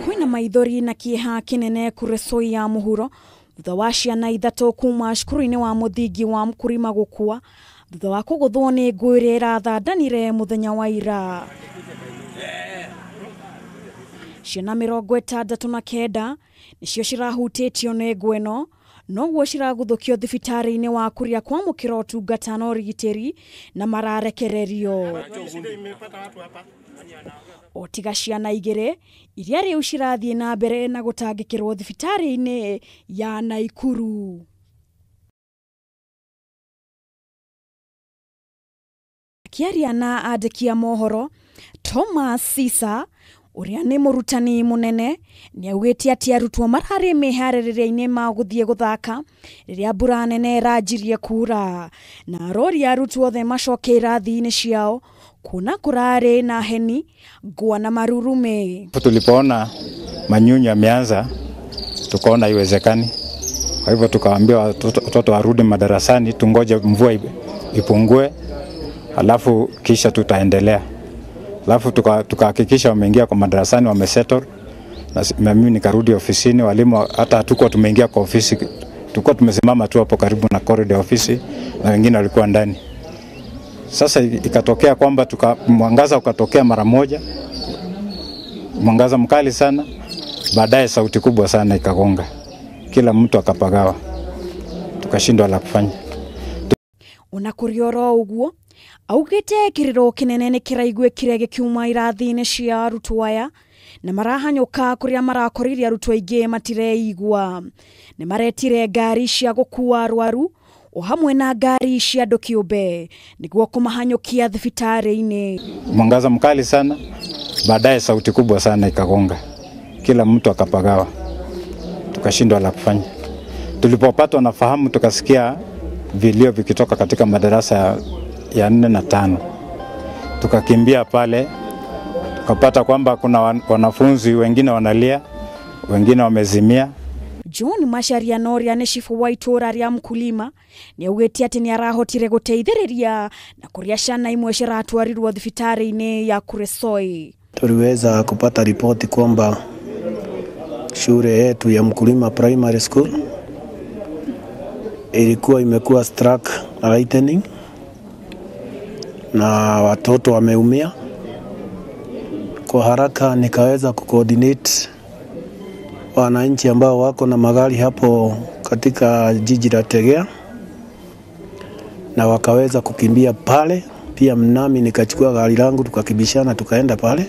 Kwina maithori na kieha kinene Kuresoi ya muhuro thutha wa ciana ithatũ kuma cukuru-inĩ wa mũthingi wa Mkulima gũkua thutha wa kũgũthwo nĩ ngũ ĩrĩa ĩrathandanire mũthenya wa ira. Ciana 69 nĩcio cirahutĩtio nĩ ngũ ĩno noguo ciraguthũkio thibitarĩ-inĩ wa kũrĩa kwamũkĩra ũtungata na ũrigitĩri na mararekererio. O tiga ciana igĩrĩ iria rĩu cirathiĩ na mbere na gũtangĩkĩrwo thibitarĩ-inĩ ya Naikuru. Akĩaria na andĩki a mohoro, Thomas Sisa ũrĩa nĩ mũrutani mũnene nĩaugĩte atĩ arutwo mararĩ meharĩrĩria-inĩ ma gũthiĩ gũthaka rĩrĩa mbura nene ĩranjirie kura, na aroria arutwo othe macoke irathi-inĩ ciao kuona kũrarĩ na heni, ngwa na marurume. Tulipoona manyunyu yameanza tukaona haiwezekani, kwa hivyo tukawaambia watoto warudi madarasani, tungoje mvua ipungue alafu kisha tutaendelea. Alafu tukahakikisha wameingia kwa madarasani, wamesettle, na mimi nikarudi ofisini. Walimu hata hatukuwa tumeingia kwa ofisi, tulikuwa tumesimama tu hapo karibu na corridor ya ofisi na wengine walikuwa ndani. Sasa ikatokea kwamba mwangaza ukatokea mara moja, mwangaza mkali sana, baadaye sauti kubwa sana ikagonga, kila mtu akapagawa, tukashindwa la kufanya. Ona kũrĩ oro ũguo augĩte kĩrĩro kĩnene nĩ kĩraiguĩkire gĩkiuma irathi-inĩ cia arutwo aya na marahanyũka kũrĩa marakorire arutwo aingĩ matireigua. Nĩ maretire ngari cia gũkua arwaru o hamwe na ngari cia andũ kĩũmbe nĩguo kũmahanyũkia thibitarĩ-inĩ. Mwangaza mkali sana, baadaye sauti kubwa sana ikagonga, kila mtu akapagawa, tukashindwa la kufanya. Tulipopatwa na fahamu tukasikia vilio vikitoka katika madarasa ya 4 na 5. Tukakimbia pale, tukapata kwamba kuna wanafunzi wengine wanalia, wengine wamezimia. John Macharia Noria nĩ cibũ wa itũũra rĩa Mkulima nĩaugĩte atĩ nĩarahotire gũteithĩrĩria na kũrĩa ciana imwe ciratwarirwo thibitarĩ-inĩ ya Kuresoi. Tuliweza kupata ripoti kwamba shule yetu ya Mkulima Primary School ilikuwa imekuwa struck lightning na watoto wameumia. Kwa haraka nikaweza kucoordinate wananchi ambao wako na magari hapo katika jiji la Tegea na wakaweza kukimbia pale. Pia nami nikachukua gari langu tukakibishana tukaenda pale,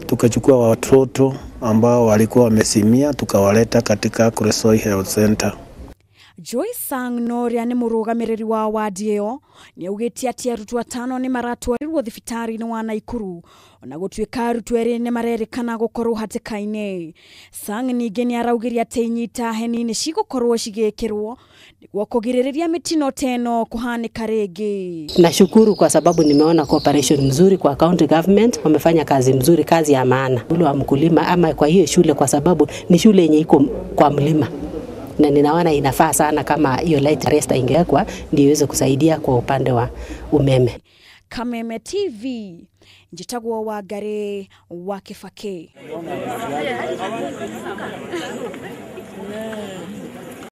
tukachukua watoto ambao walikuwa wamesimia tukawaleta katika Kuresoi Health Center. Joyce Sang Noria nĩ mũrũgamĩrĩri wa wadi ĩyo nĩaugĩte atĩ arutwo atano nĩ maratwarirwo thibitarĩ-inĩ wa Naikuru ona gũtuĩka arutwo erĩ nĩ marerĩkana gũkorwo hatĩka-inĩ. Sang ningĩ nĩaraugire atĩ inyita heni nĩ cigũkorwo cigĩkĩrwo nĩguo kũgirĩrĩria mĩtino ta ĩno kũhanĩka rĩngĩ. Nashukuru kwa sababu nimeona cooperation mzuri kwa county government, wamefanya kazi mzuri, kazi ya maana. Ule wa Mkulima ama kwa hiyo shule, kwa sababu ni shule yenye iko kwa mlima, na ninaona inafaa sana kama hiyo light arrester ingewekwa ndio iweze kusaidia kwa upande wa umeme. Kameme TV, njitagwo Wangari wa Kibaki.